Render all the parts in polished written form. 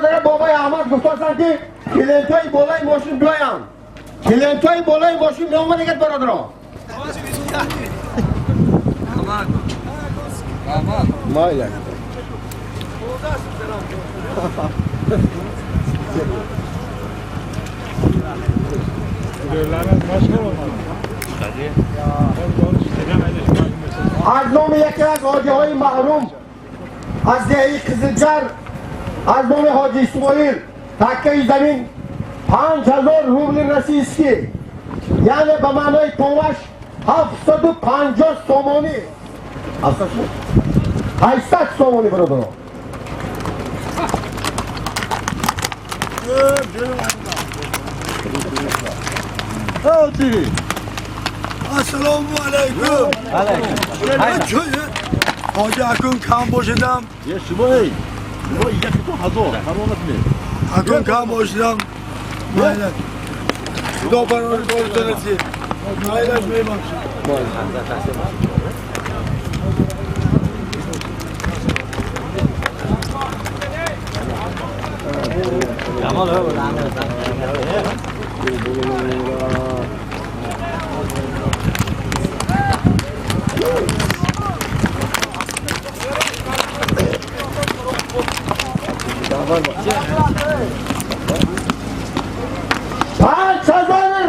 Бародарам бобои Аҳмад гуфтанд ки клиентҳои болои мошин биёянд. Клиентҳои болои мошин меомадагад бародарон. Майла. Аз номи яке аз ҳоҷиҳои маҳрум аз деҳаи Қизилҷар, аз номи ҳоҷи Исмоил, таккаи замин 5000 рубли российский, яъне ба маънои томаш 750 сомонӣ, 800 сомонӣ бародарон. Assalomu alaykum. Alaykum. Hoji akun kam boshidam. Ya shimoy. Shimoy yakun hazor. Haromat ne? Akun kam boshidam. Mayli. Xudo parvardigor ko'rsin. Mayli mehmon. 5000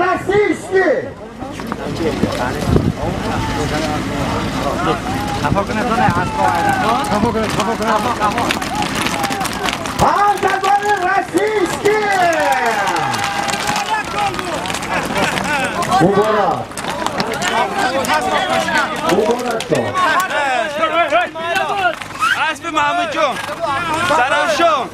российский. 5000 российский. Муборак. Муборак шод. اسب محمود جون سرافشون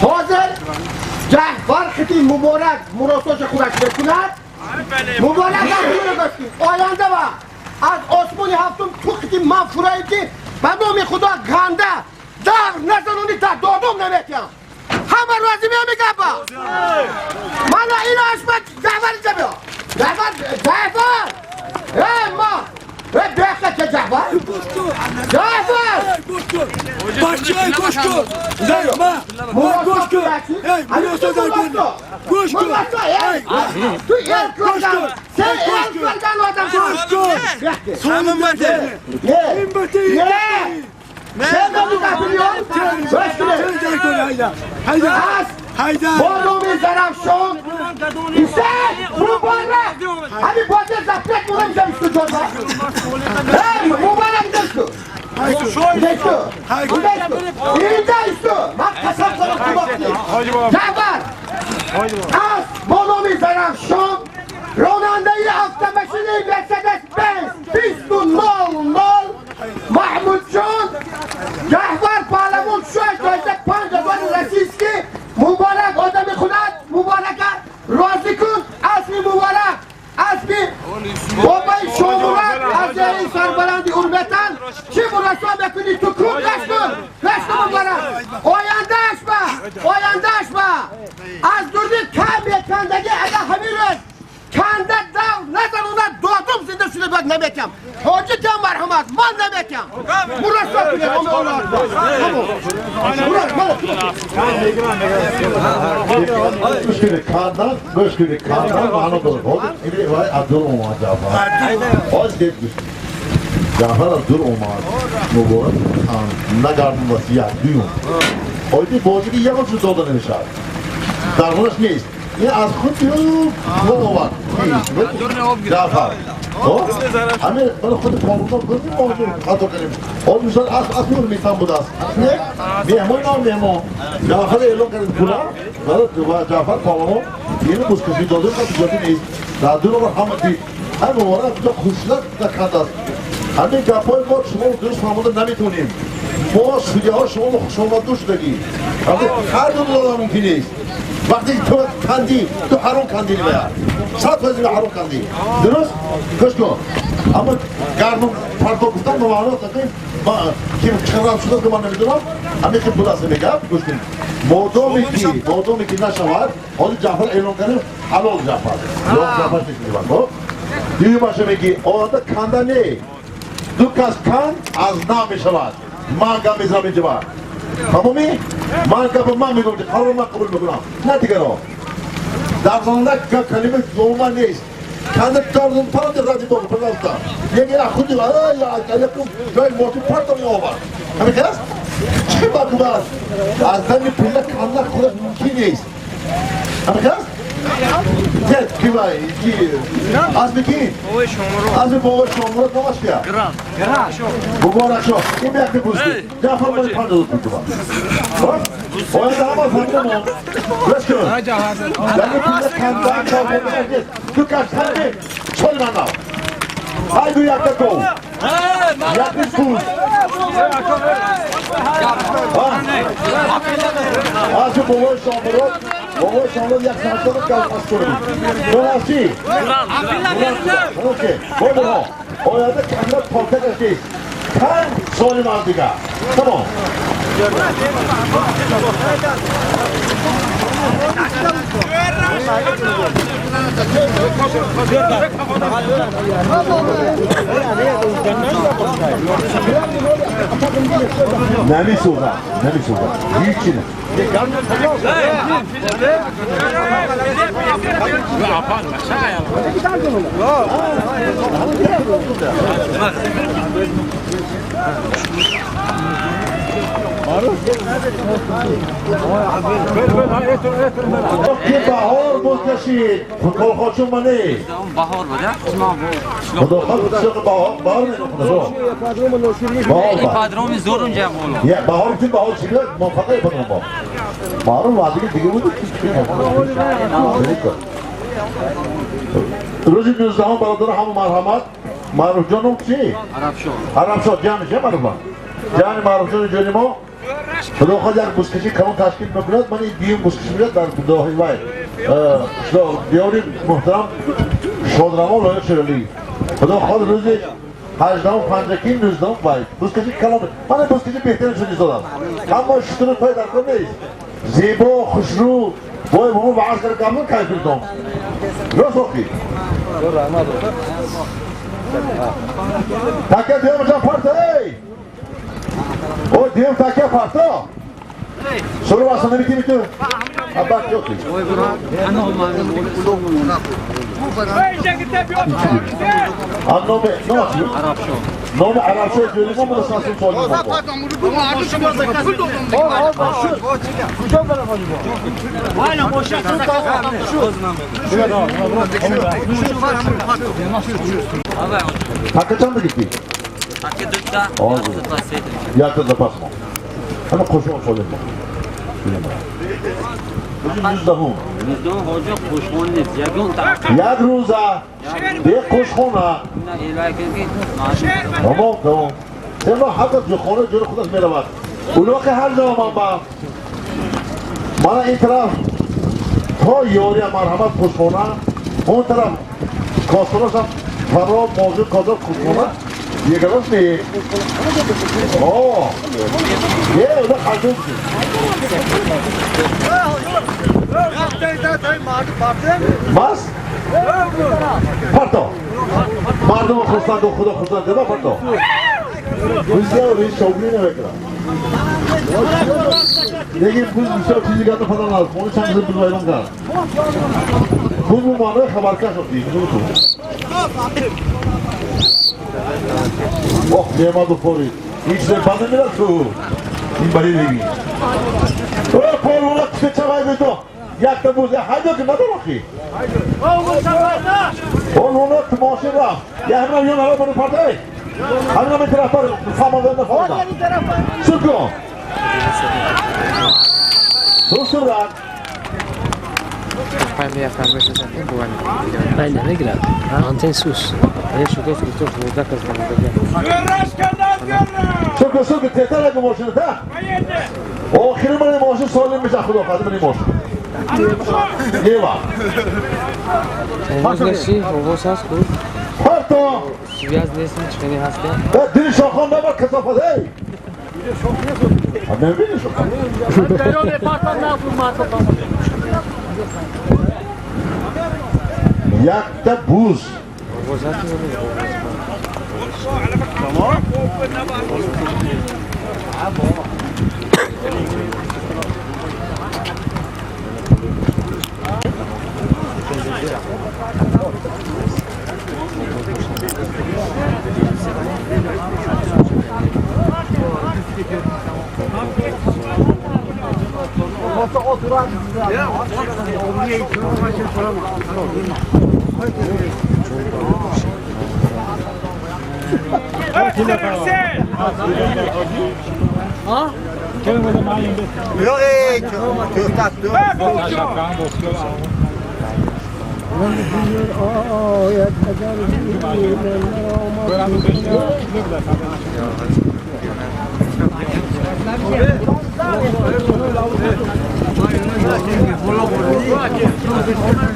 حاضر جعفر خطی مبارک مراساش خودش بکند مبارک هم بستی آینده و از آسمان هفتم تو خطی من فرایی که به نام خدا گنده در نزنونی تا دادم نمیتیم همه راضی میگم با من این اسم جعفر اینجا بیا جعفر جعفر ای ما ای بیخته که جعفر جعفر بچه گوش کن. ما گوش کن. ای مراسا در کن. گوش کن. تو el kırdan, sen el kırdan adam. گوش کن. همون بده. Ne? Sen de mi katılıyorsun? در کن hayda. Hayda. Hayda. Borumi Zarafşon. İşte mübarek. Hani bu zapret bunu bize üstü çorba. Hey mübarek üstü. Üstü. İnce üstü. Bak kasap sana kulaklı. Cafer. Az Borumi Zarafşon. Ronaldo'yu hafta başını Mercedes Benz 20 00 Mahmudjon Jahvar Pahlavon şu ajda 5000 российский muborak odami xudat muboraka rozi kun asli muborak asli bobay Shomurod azeri sarbalandi urmatan chi muraso bekuni tu kun gashkun gashkun muborak oyanda ashba oyanda ashba az durdi kam yekandagi aga hamiruz kanda dav nazar ona dodum zinda shuni bak nametям hoji jon marhamat man nametям muraso bilan ona Murat mana Kandan, göz kandan ma'no doğru. Hozir vay Abdul Omar Jafar. Hozir deb Jafar Abdul Omar muborak xon nagardun vasiyat duyum. Hozir bozigi yag'on shu doda nemishadi. Darg'unash neст. این از خود بیو آورد. جعفر. همه برای خود پاروزان کنیم موضوع خطا کنیم. آن مثال از اصل میتن بود است. نه؟ مهمان نه مهمان. جعفر اعلام کردیم پولا. برای جعفر پاروزان یعنی بزکشی داده که جاتی نیست. در دور همه دید. هم مبارک تا خوشلت نکند است. همه گپای ما شما درست فرموده نمیتونیم. ما سویه ها شما خوش شدگی هر دو دلار ممکن نیست وقتی تو کندی تو حرام کندی باید 100% حرام کندی درست؟ گوش کن اما گردم پرتو گفتم به معنا ما که چقدر شده که من نمیدونم همه که بوده میگم گوش کن مادامی که نشود حالا جعفر اعلام کردیم حلال جعفر یا جعفر چیزی خب دیگه باشه میگی آنده کنده نه دو کس کند از نام میشود من گم میزنم اینجا تمامی من گپ من میگم که قرار من قبول میکنم نه دیگران در زنده کلمه دوما نیست کنده کردن پرد رادی بود پرد یکی خودی یا یکم جای موتی پرد می آورد همین است چه بکواس از دم پله کنده خودش ممکن نیست همین است تد کی وای کی از کی از بابا شما رو نماش کیا گران مبارک شو این بیاختی بوزگی جعفر مالی پرد دود بود باید همه فهمیدم گوش کن یعنی پله کنده چاپ نیست تو کس کنده چول من ناو های دو یک تو یک پوز از بابای شامراد بابای شامراد یک سنتر رو از کنید درستی اوکی بابا آینده کنده پاکت نیست کن سالم از دیگر تمام نمیسوزم هیچی نه که بهار بود کشید خدا خودشون منی بهار بود خدا خود بهار بهار پادروم زور اونجا بود یا بهار که بهار چی بود موافقه پادروم با بهار وادی دیگه بود روز 19 برادر هم مرحمت معروف جانم چی عرب شو جان چه معروف جان معروف جان جانی ما خدا خود یک بوسکشی کمان تشکیل میکند من این دیم بوسکشی میاد در داخل وای دیاری محترم شادروان لایق شرالی خدا خود روز 18 پنجکی 19 وای بوسکشی کلام من بوسکشی بهترین شدی دادم اما شتر پای در کار نیست زیبا خوشرو وای بابا وعظ کرد کامل کیف کردم راست واقعی تکیه دیام جان پارتا ای او دیام تکیه پارتا سرو واسه نمیتی میتو ابا yok. Anlame, ne yapıyor? Nome Arapça söyleyeyim ama nasıl söyleyeyim? Hakikaten mi gitti? Yakın da pasma. Ama koşuyorum söyleyeyim. یک روزه به خوشخونه تمام تمام سما حتی خونه جلو خودش میرود اون که هر زمان با من این طرف تا یاری مرحمت خوشخونه اون طرف کاسروش هم فرا موضوع کاسر خوشخونه یک روز می آه یه اون خالص بس پرتو مردم خرسند و خدا خرسند ده پرتو روزی روی شغلی نمیکنم یکی بوز بیشتر چیزی گرد فضا نداره خونه چند روز بوز ویران کرد بوز بو معنای خبرکش شد دیگه تو اوه نعمت و فوری هیچ بنده میرد تو این بری دیگه اوه پول اولا کسه چقدر به تو یک تا بوزه هایدو که ندارم آخی اون اونا تو ماشین رفت یه همین یون حالا برو پرده همین هم این طرف بر سامان بنده فارده سر کن سر رفت Aynen ne girer? Anten sus. شکر شکر تهتر اگه ماشینه تا آخری من این ماشین سالم میشه خدا خواهد من این ماشین یه وقت پرتا دل شاخان نبر کسافت ای نمیبینی شاخان یک تا بوز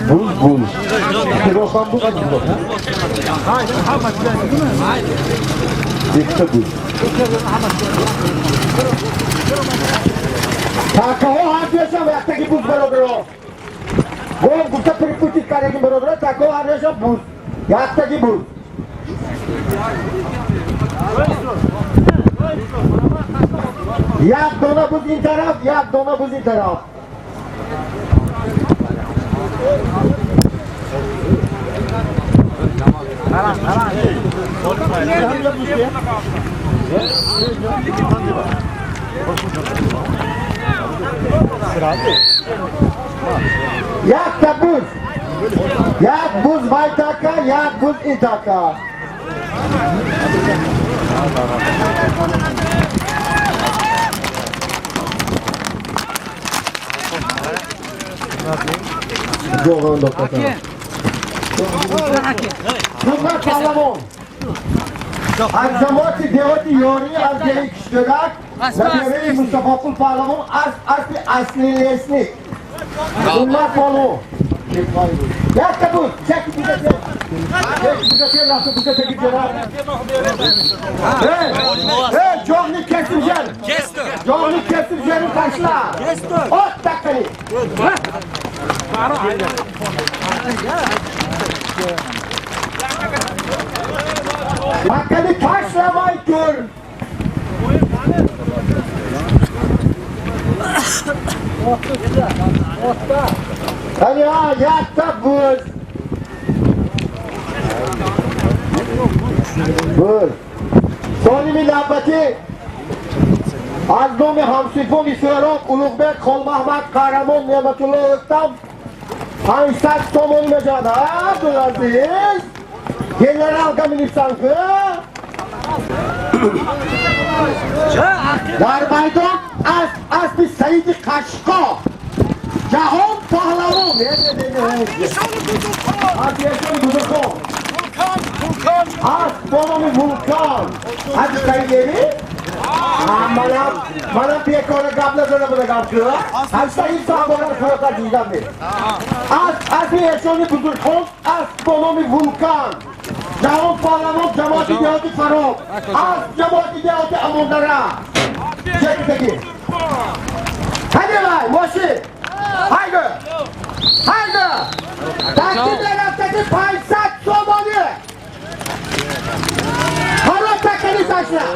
بوز بوز پیروزان بوز بوز یکتا بوز تاکاها هر دویشان وقتی که بوز برادرها گم گفته پریپوتید کرده که برادرها تاکاها هر دویشان بوز یکتگی بوز یک دانه بوز این طرف یک دانه بوز این طرف یک تا بوز یک بوز وای تاکا یک بوز این تاکا خدمت پهلوان از جماعت деҳоти ёрӣ аз деҳи Киштирак набираи Мустафоқул паҳлавон аз аспи асли лесник хидмат паҳлавон якта буд чаки бузате бузате рафта бузате гиҷара ҷоғни кесим жер ҷоғни кесим жерин ташла от таққани Hakkını taşlamay gör. Hani ha yatta buz. Buz. Sonimi navbati аз номи ҳамсинфони Суҳроб Улуғбек Холмаҳмад Қаҳрамон Неъматулло Рустам 500 сомон мешавад. Абдулазиз генерал каминисанкы дар майдон аз аспи Саиди Қашқо ҷаҳон паҳлавон бузургхон асп бо номи Вулкан аз Саидеви манам бекора гап назада будагам ки ҳашта ин саҳбонар фаротар ҷизгам нест. Аспи эшони бузургхон асп бо номи Вулкан ҷаҳон паҳлавон ҷамоати деҳоти Фароб асп ҷамоати деҳоти Амондара чекитаги ҳайди вай мошин ҳайди ҳайди тартиб мерафтаги 500 сомонӣ ҳаро такани ташла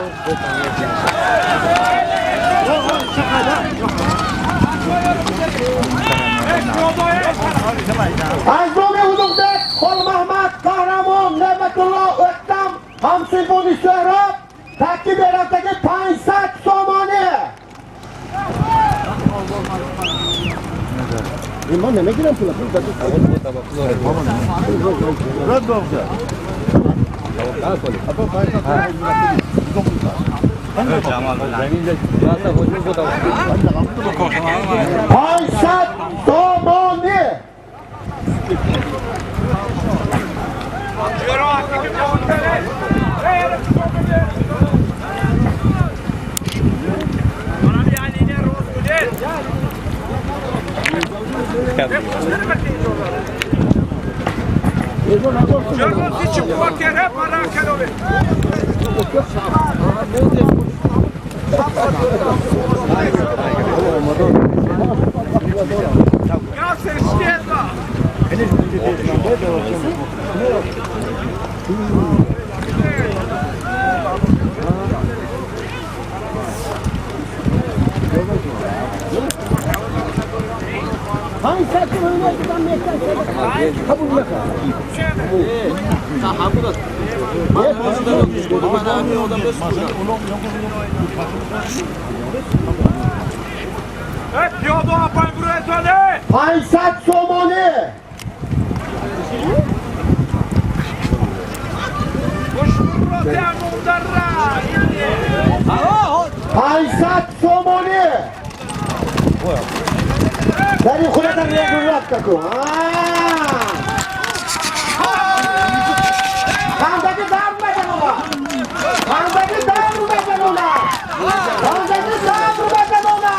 аз номи Улуғбек Холмаҳмад Қаҳрамон Неъматулло Ӯқтам ҳамсинфони Суҳроб тартиб мерафтаги 500 сомонӣ. من نمیگیرم پول 500 сомонӣ. پانصد سومانه پانصد سومانه در این خونه در ریگ کن. خندگی درد بزن اونا، خندگی درد بزن اونا، خندگی درد بزن اونا.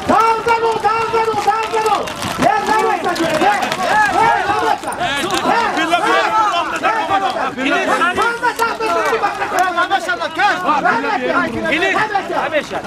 دار زنو، دار زنو. یه نمیشه، یه نمیشه.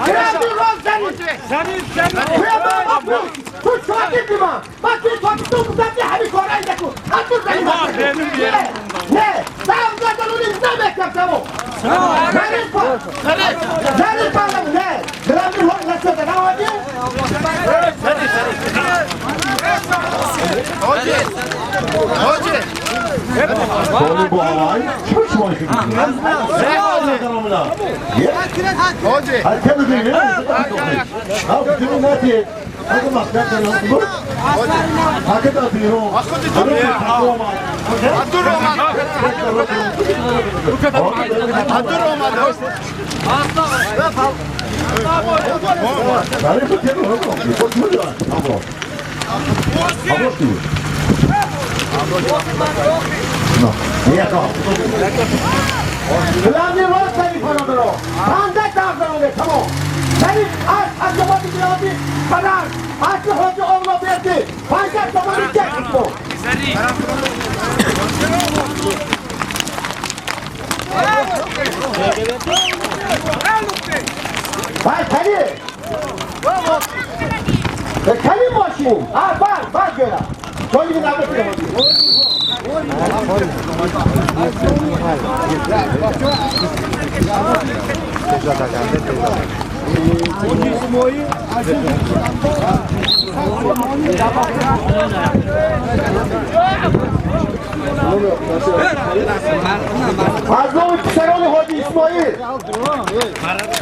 از نام پسران حاجی اسماعیل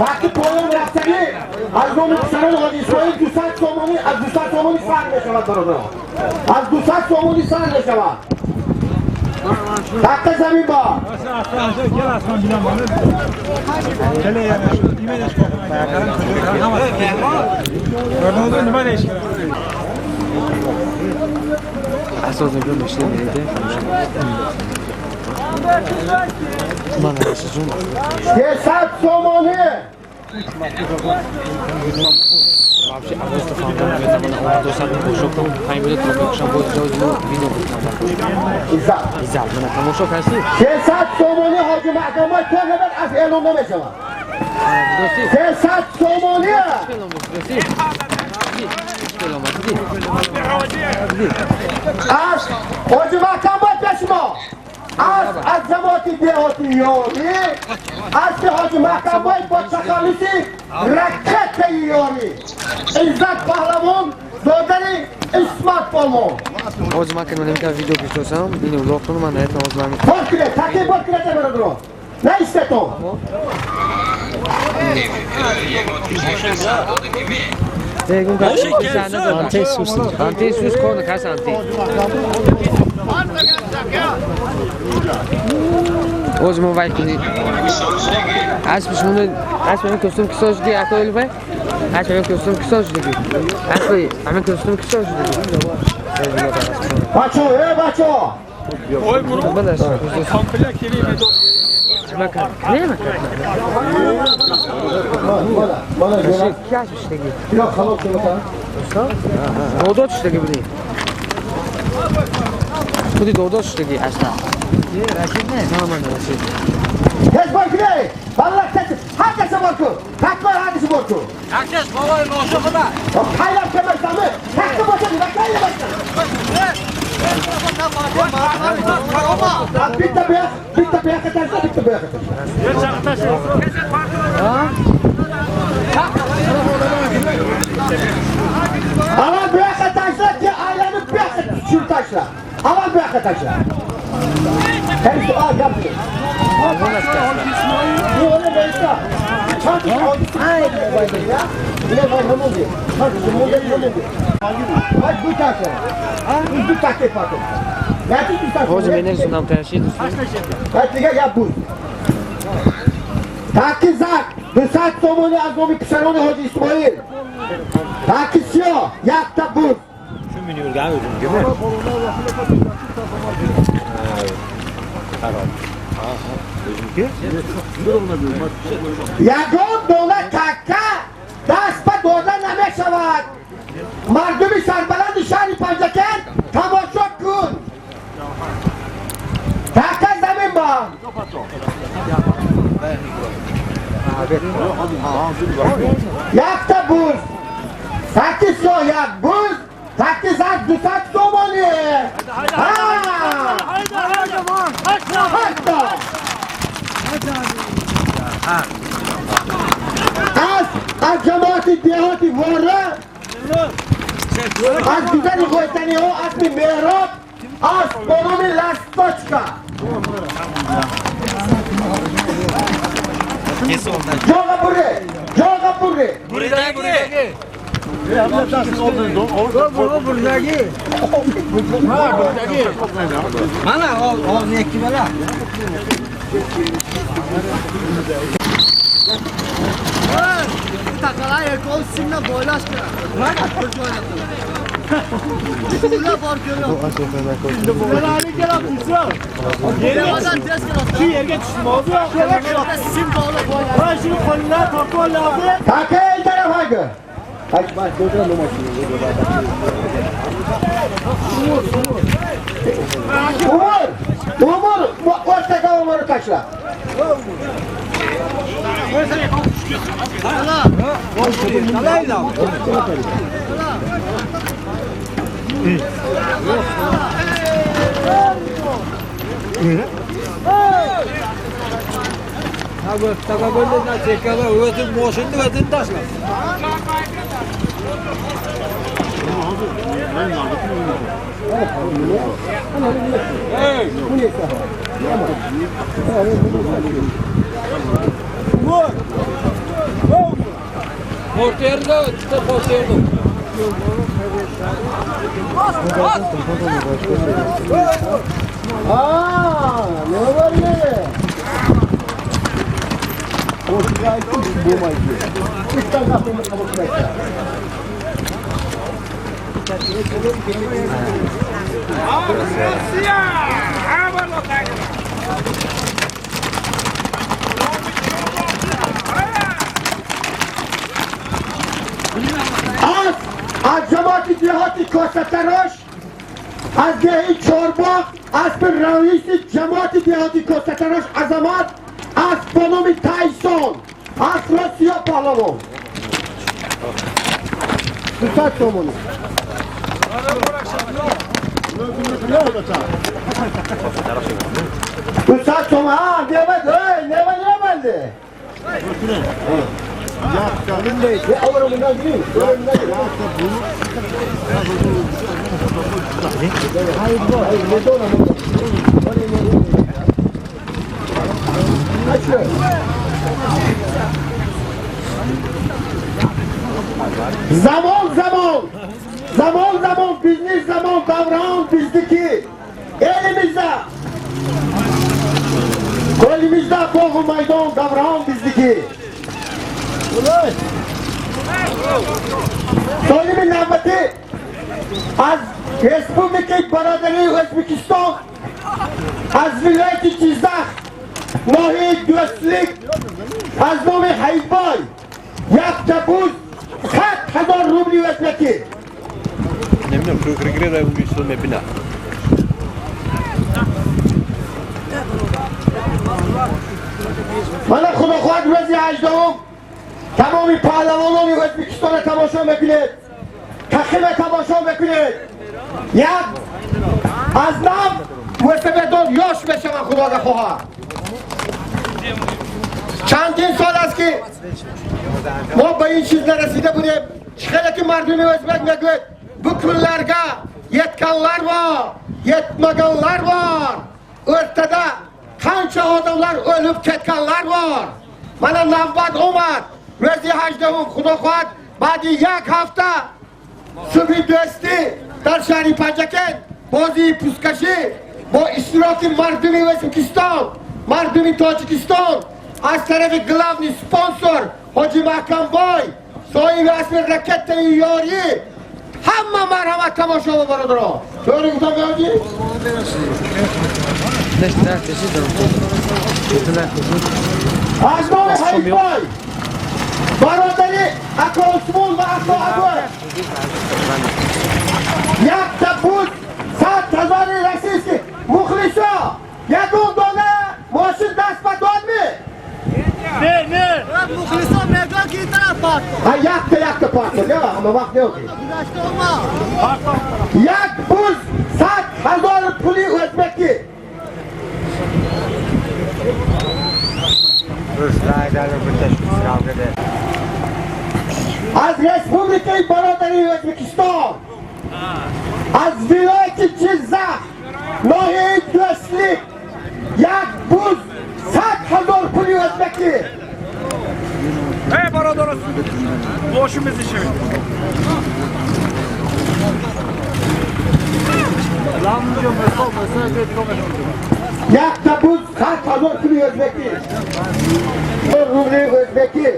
وقتی پایان رفتنی از نام پسران حاجی اسماعیل 200 سومانی از 200 سومانی سر میشود برادران، از 200 سومانی سر میشود. تحت زمین با سیصد سومانی سیصد سومانی حاجی محکمه تو نبود از اعلام نمیشود. 300 سومانی از حاجی محکمه پیش ما از جماعت دهاتی یاری از حاجی محکمه با تخلصی رکت یاری عزت پهلوان دادن اسمت پهلوان. Оз ман кардам ка видео гирифтам, ин влог кунам, ман наятам оз ман. Бор кире, таки бор кире бародарон. На истето. Анте сус. Анте сус кон кас анте. Оз мо вай куни. Асб шумо асб ҳамин костюм кисош ди акойл бай. Асб ҳамин костюм кисош диги. Асб ҳамин костюм кисош диги. Бачо, эй бачо. خودی دو شدگی اصلا رشید نه نه من رشید تز بار کنه والله تز هر کس بار کن حتما هر کس بار کن هر کس بابای ماشو خدا خیلی کم سامه حق باشه وکیل باشه بیتا بیا بیتا بیا کتاسا بیتا بیا کتاسا اول بیا کتاسا که ailenin بیا شور taşla. Aman bir arkadaşlar. Hepsi al yaptı. تاکیزاک 200 تومانی از نومی پسران حاجی اسماعیل. تاکیسیا یک تا بود. یگان دولت تکه دست به داده نمی شود. مردم سربلند شهر پنجکند تماشا کن. تکه زمین با. یک تا بوز. تاکیسیا یک بوز. تاکیزاک 200 تومانی. حتی از جماعت دیهات واره، از دیگر غویتنی ها، از مهراب، از بانوم لاستوچکا. جاغا بره، جاغا بره. Mana hozir ikki bala. Takil tarafa gö. Umur, Umur, ortada Umur'u taşla. Ne var ne? از جماعت دیهات کاستراش، از دهی چارباغ، از به رئیس جماعت دیهات کاستراش عظمت، از بانوم تایسون، از روسیا پهلوان. 200 تومانی. 200 تومان. Ha, ne var? Ne var? Ne vardı? Zaman zaman, zaman zaman bizni zaman davran bizdeki elimizde, kolimizde boğu maydan davran bizdeki. Solimin navbati az Respublika Baradari O'zbekiston Аз вилояти Ҷиззах, ноҳияи Дӯстlik, аз номи Ҳайдбой якта буз 100 000 рубли ӯзбекӣ. Мана худо хоҳад рӯзи 18 тамоми паҳлавонони Ӯзбекистонро тамошо мекунед, тақима тамошо мекунед. Як аз нав мӯсафедон ёш мешаванд, худога хоҳад. Чандин сол аст ки мо ба ин чиз нарасида будем. Хеле ки мардуми ӯзбек мегӯяд, bu kunlarga yetganlar bor, yetmaganlar bor. O'rtada qancha odamlar o'lib ketganlar bor. Mana navbat omad. Рӯзи 18 худо хоҳад баъди як ҳафта субҳи дӯстӣ дар шаҳри Панҷакент бозии пускашӣ бо иштироки мардуми Ӯзбекистон, мардуми Тоҷикистон аз тарафи главный спонсор Ҳоҷи Маҳкамбой, соҳиби асли ракетаи ёрӣ, ҳама марҳамат тамошо ба бародарон. To'g'ri гуфтам, ҳоҷи? Аз номи Ҳайдбой, бародари ака Усмон ва ака Абу, якта буз 100 000 российский. Мухлисо, ягон дона мошин даст ба додми? Не. Мухлисон мегӯянд ки ин тараф парто. Ha, якта якта парто, не, ҳама вақт не окей. Гузашта омад. Як буз 100 000 пули ӯзбекӣ. Аз Республикаи бародари Ӯзбекистон, аз вилояти Ҷиззах, ноҳияи Дӯстlik, як буз 100 000 пули ӯзбекӣ. Эй, бародар, бошimizni шавед. Якта буз 100 000 пули ӯзбекӣ. Рубли ӯзбекӣ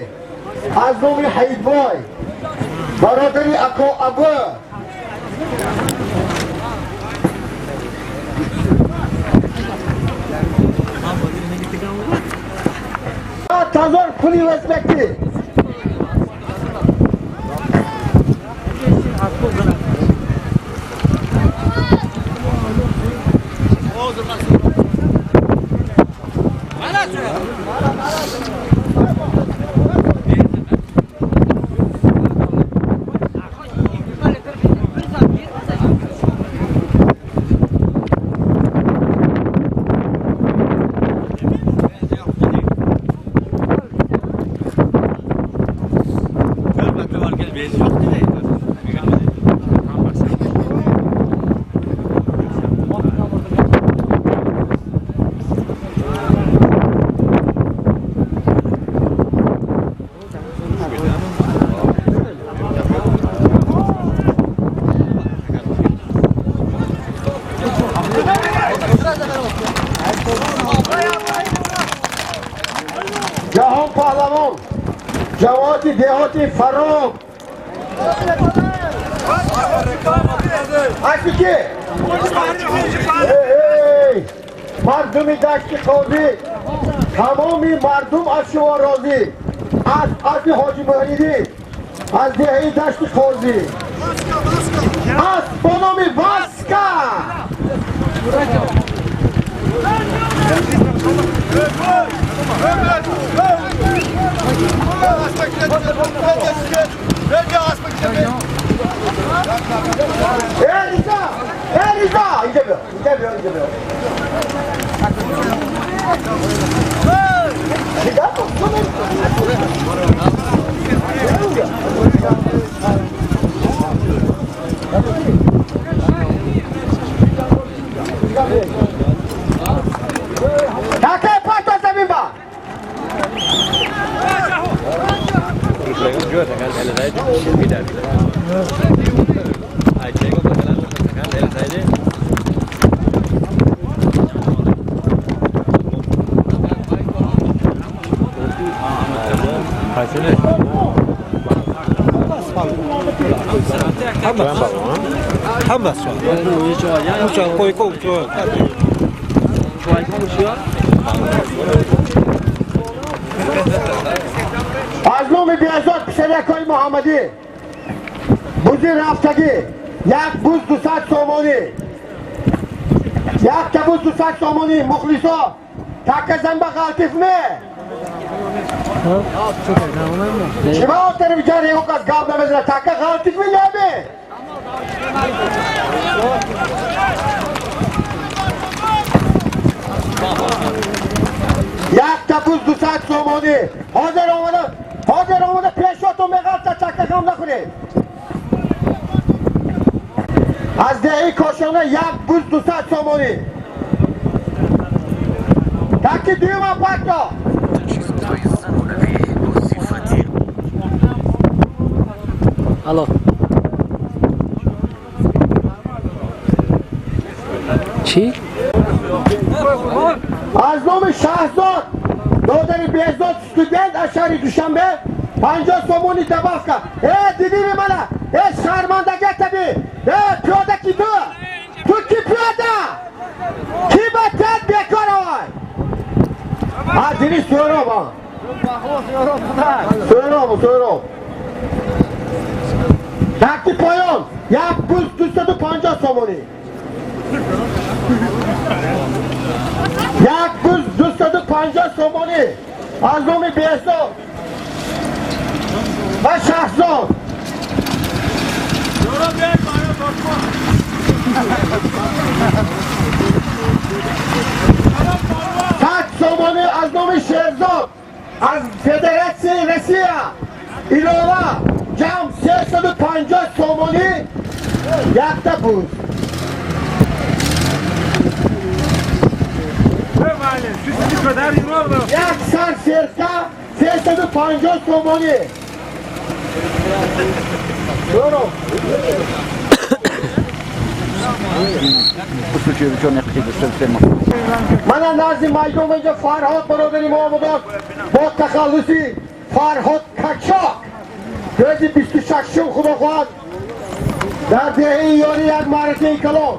аз номи Ҳайдбой, бародари ако Абу. 100 000 пули ӯзбекӣ. Ҷаҳон паҳлавон, ҷавоти деҳоти Фароб. Аси ки? Эй, мардуми Дашти Қозӣ, тамоми мардум аз шумо розӣ. Аз аси Ҳоҷи Муҳриддин, аз деҳаи Дашти Қозӣ. Аз бо номи Васка. Эй, Риза! Эй, Риза! Инҷа биё, инҷа биё, инҷа биё. Какая парта заминба? Аз номи Беҳзод писаракҳои Муҳаммадӣ бузи рафтагӣ як буз 200 сомонӣ, якта буз 200 сомонӣ. Мухлисо, така занба ғалтиф ме чима отари биҷар ягон кас гап намезанад. Така ғалтиф ми наме. Якта буз 200 сомонӣ. Ҳозир омада, ҳозир омада пешотон меғалта, така ғам нахӯред. Аз деҳи Кошона як буз 200 сомонӣ. Таки дуюма парто. Алло. Чӣ? Аз номи Шаҳзод додари Беҳзод студент аз шаҳри Душанбе 50 сомонӣ добавка. Э, дидими мана, э, шармандагӣ таби. Э, пиёда ки ту? Ту ки пиёда? Ки ба тед бекор овай? А, диди Суҳроб, а? Суҳроб, Суҳроб. Таки поён як буз 250 сомонӣ. Як буз 250 сомонӣ. Аз номи Беҳзод ва Шаҳзод. Сад сомонӣ аз номи Шерзод аз Федератсияи Россия илова ҷамъ 350 сомонӣ якта буз. Як сар серка 350 сомонӣ. Мана назди майдон инҷо Фарҳод бародари мо омадааст бо тахаллуси Фарҳод Качок. Рӯзи 26-ум худо хоҳад дар деҳаи Ёрӣ як маъракаи калон.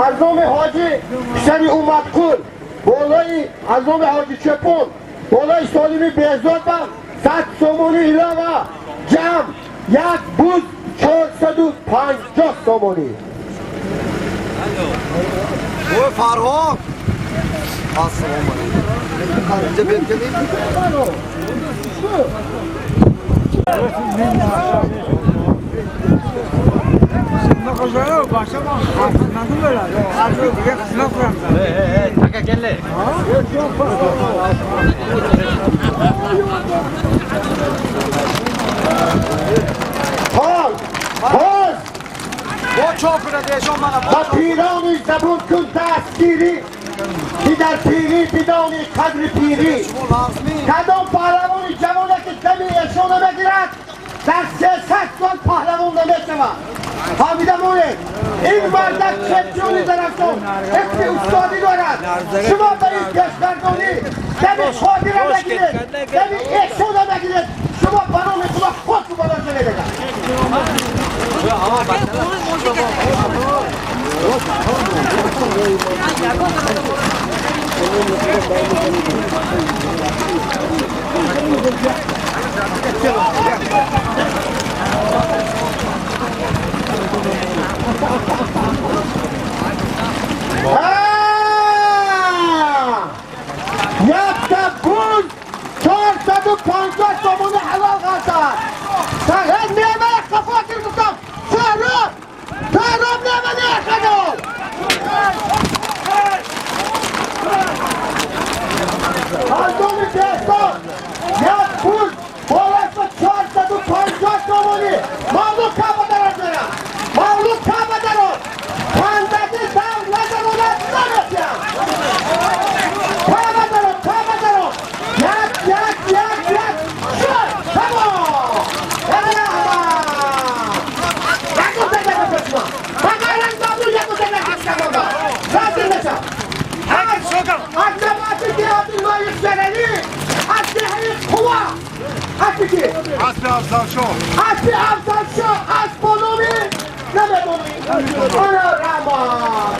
Аз номи ҳоҷи писари Умадқул болои аз номи ҳоҷи Чепун болои Солими Беҳзод ба 100 сомонӣ илова ҷамъ як буз 450 сомонӣ. Ой, Фарҳод! Ассалому алайкум. Инҷа бем. Ба пирони забун кун дастгирӣ, ки дар пирӣ бидонӣ қадри пирӣ. Кадом паҳлавони ҷавоне ки дами эшон намегирад, дар 300 сол паҳлавон намешавад. Фаҳмида монед, ин мардак чемпиони Зарафшон, исми устодӣ дорад. Шумо ба ин пешгардонӣ дами Қодира нагиред, дами эшон намегиред, шумо ба номи Худо худту бало шаведага. Якта буз 450 сомонӣ ҳалол ғалтад. Фақат мева қафо гирифтам. Саҳроб! Саҳроб мева нехадол! Аз номи Беҳзод як буз болои 450 Аспи ки? Аспи Афзалшоҳ. Аспи Афзалшоҳ, асп бо номи намедонӣ. Ана раҳмат.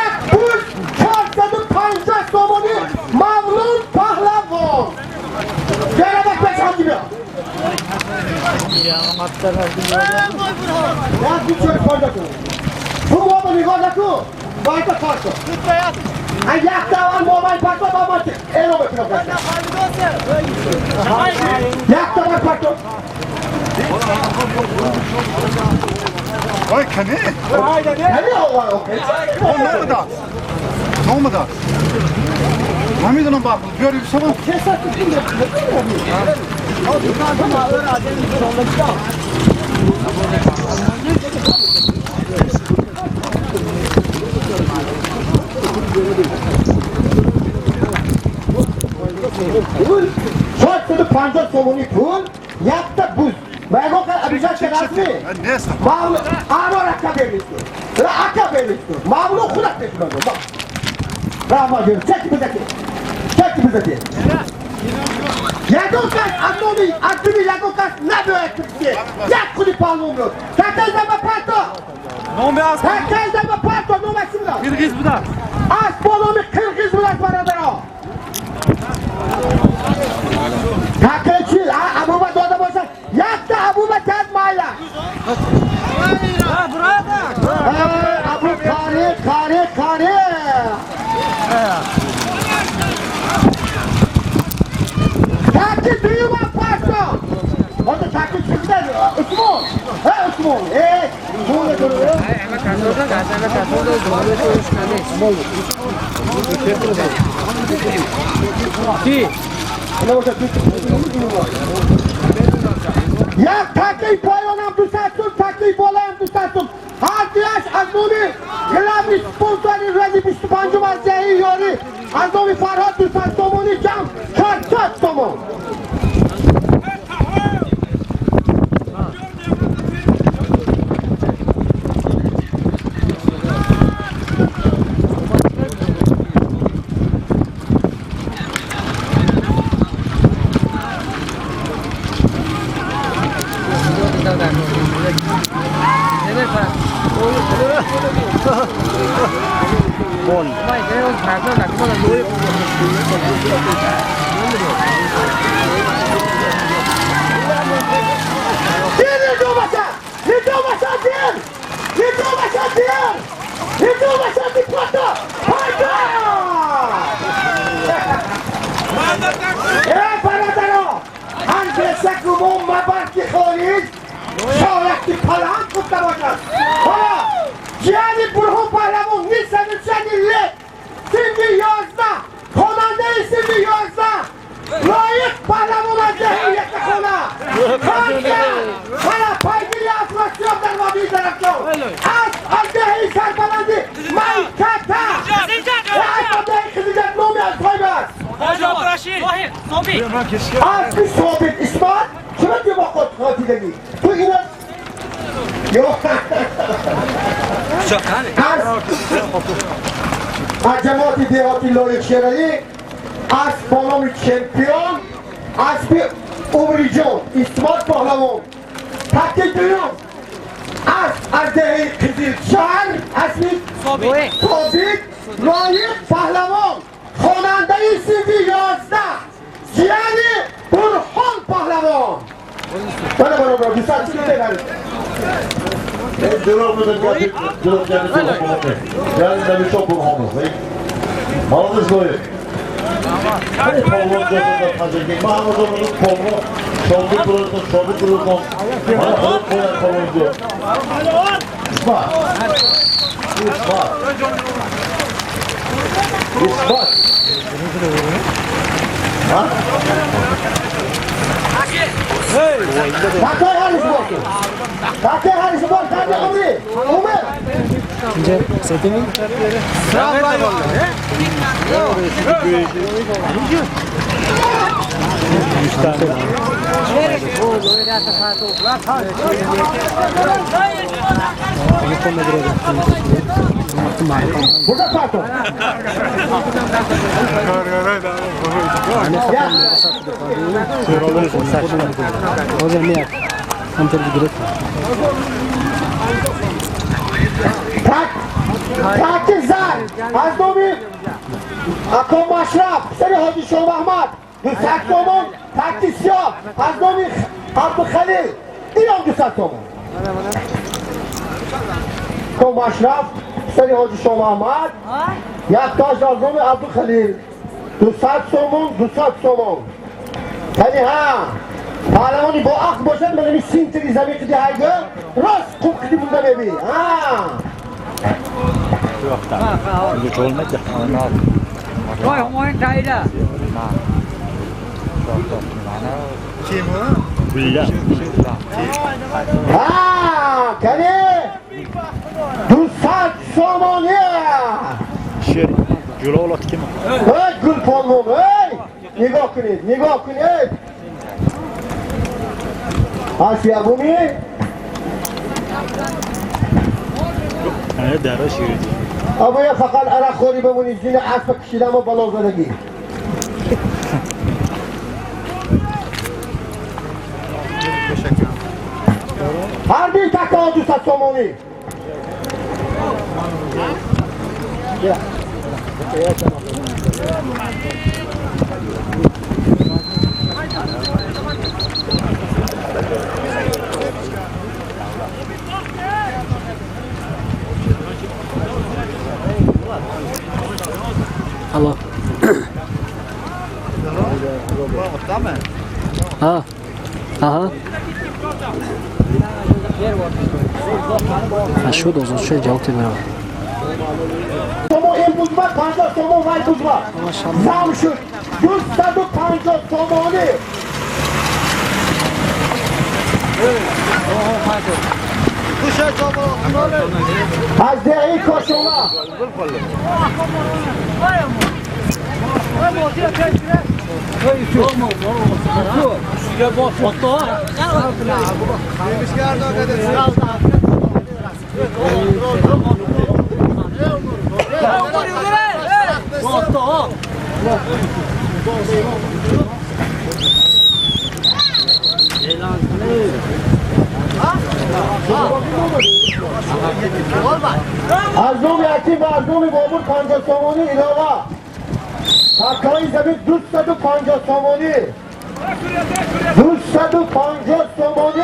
Як буз 450 сомонӣ Мавлуд Паҳлавон. Берадак пеш ҳамҷи биё. Як буз чор панҷоҳ сомон. Ту мо ба нигоҳ накун. Байта парто. Якта аввал мобайл парто, ба ман эълон мекунам. Якта бар парто. Ой, кане? Кане овар окей. Номада. Номада. Намедонам ба биёри сабан. Пул 450 сомонӣ пул, якта буз. Ва ягон кас обижать кардастми? Нест. Мавлу анор ака беристу. Ра ака беристу. Мавлу худат пешманду. Раҳмат ҷон. Чеки бизати. Чеки бизати. Ягон кас аз номи аз думи ягон кас набиёяд кирсе. Як худи паҳлавонро. Такайда ба парто. Номи аз Такайда ба парто номаш чӣ буда? Қирғиз буда. Асп бо номи Қирғиз будааст бародаро. Такай чи? Абуба дода бошад. Якта абуба тад майла. Абу каре, каре, каре. Таки дуюма парто. Ҳозир таки чӣ буда? Усмон. Э, Усмон. Э, Усмон Як таки поёнам 200 сум, таки болоям 200 сум. Ҳар дуяш аз номи главный спонсори рӯзи 25 аз ҷаҳи ёрӣ аз номи Фарҳод 200 сомонӣ ҷамъ 400 сомон. Аспи Собит Исмат чима ки бо худ хотидагӣ? Ту ина аз ҷамоати деҳоти Лоиқ Шералӣ асп бо номи чемпион аспи Умриҷон Исмат Паҳлавон. Таки дуюм асп аз деҳаи Қизилшаҳр аспи Собит Лоиқ Паҳлавон, хонандаи синфи 11 ҷияни Бурҳон Паҳлавон. Бала бародар, 200 чӣ мебаред? Дурӯғ мезанад, дурӯғ ҷани навишо Бурҳонов. Молодец, Лоиқ. Ман ҳамазон полно шогирд бурдам, шогирд бурдам. Ман худам бояд полонҷо. Исмат. Исмат. Исмат. Ҳа? Такай ҳарис бошед. Такай ҳарис бош, таки умри. Умр. تک زر از نامی اکا مشرف سر حاجی شاه محمد 200 تومان. تک سیاه از نامی عبدالخلیل اینم 200 تومان. اکا مشرف سر حاجی شاه محمد یک تاش از نامی عبدالخلیل 200 تومان. 200 تومان. یعنی ها پهلوانی با عقل باشد من سینتری زمین که دیگه راست خوب کدی بوده ببی ها. ها کنی 200 سومانی ای گل پالمون ای نگاه کنید نگاه کنید آسیا بومی ابویا فقط عرق خوری بمونی زین اسب کشیدم و بالا زدگی. هر دوی تکه 200 سومانی. Алло. А. Ага. А шуд озод шуд ҷавоб мебарам. Сомо ин бузма 50 сомо вай бузма. Зам шуд 250 сомонӣ. از دهی کاشوما از نوم یتیم و از نوم بابور 50 سومانی علاوه تکای زمین 250 سومانی 250 سومانی.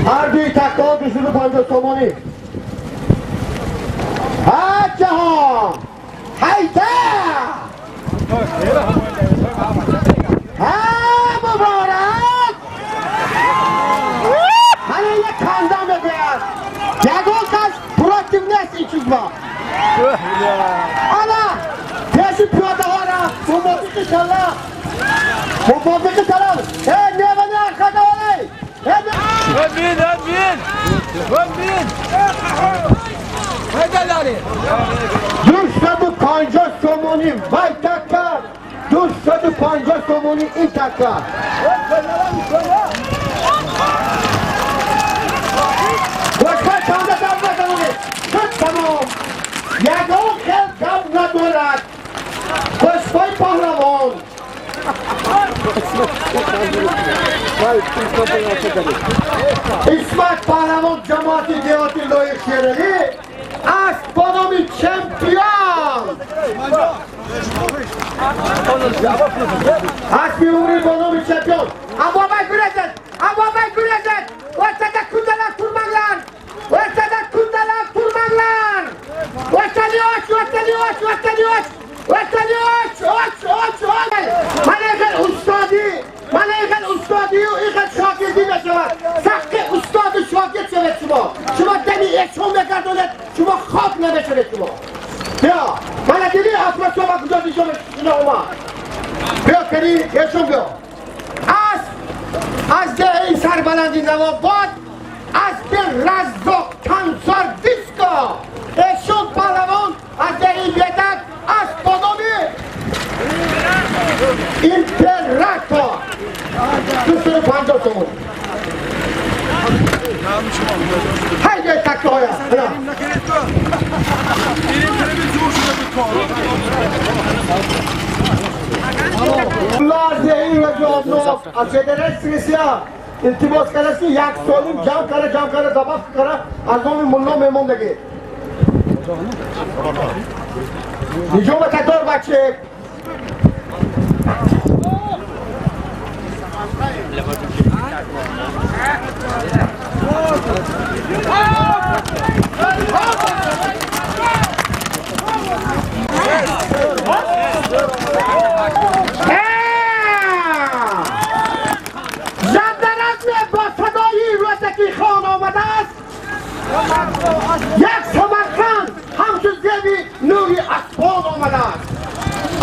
هر دوی تکا 250 سومانی. ها جهان حیده ها مبارک. من یک خنده میگوید یگان کس پراتیو نیست این چیز با آلا پیش پیاده ها را مبارک شلا مبارک سلام. ای نیوانی ارخده ولی بین بین بین 250 سومانی وای تکا 250 سومانی این تکا. گوشت چنده دم بزنید شد تمام. یگان خیل کم ندارد گوشتای پهلوان. اسمت پهلوان جماعتی دیاتی لایق شیرعلی است با نام چمپیون. اسبی عمری با نام چمپیون. ابوبکر گرزد ابوبکر گرزد وسط کندلار turmanglar وسط کندلار turmanglar وسط oç وسط oç وسط oç وسط oç oç oç oç. من ایخل استادی من ایخل استادی و ایخل شاگردی نشود. سخت استاد و شاگرد شود شما شما دمی ایشون بگرداند شما خواب نمیشود شما. بیا من دیدی اصلا شما کجا دیشون اینا اومد. بیا کری ایشون بیا. از ده این سربلندی шаҳрванди Навобод асби Раззоқ Кансар Диско. Эшон паҳлавон аз деҳи Бедак асб бо номи Император. 250 сомон. Ҳайде такоя. Аз федератсия илтимос кард, ки як солим ҷамъ кара, ҷамъ кара, забах кара, аз номи мулло мемон деги. Нижома татор баче. Як Самарқанд ҳамчун зеби нури аспон омадааст.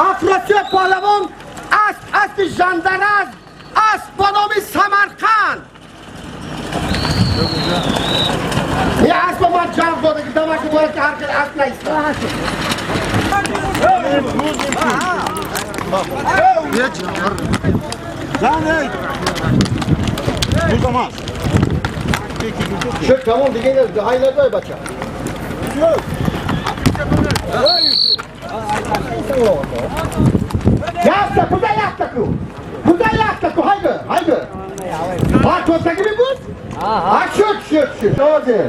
Афросиёб паҳлавон асп аспи Жандараз, асп бо номи Самарқанд. Ин аспо ман ҷамъ дода, ки дамаки бояд ки ҳар хел асп наистад. Шуд, тамом, диге ҳай надой бача. Якта, куда якта ку? Куда якта ку? Хайде, хайде. А тосаги ми буд? А шуд, шуд, шуд. Оде.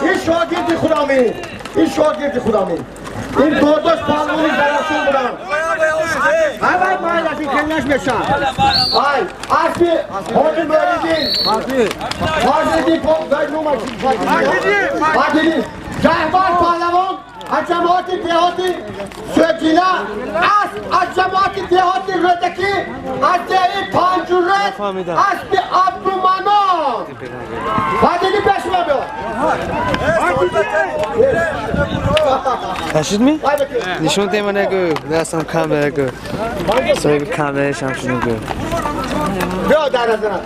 این شاگردی خودمی، این شاگردی خودمی، این داداش پهلوانی زرافشون بودن. های مایل از این خیلی نمیشن. های اسبی حاجی مریدین، حاجی پاک دای نومش، حاجی جهبار پهلوان از جماعت دهاتی سجیلا، اسب از جماعت دهاتی ردکی، از دهی پانجورت، اسب عبدالمنان. بعدی پیش ما بیا. رشید می؟ نشون ده من نگو، دستم کامره گو. صاحب کامره شم شنو گو. بیا در نظرم.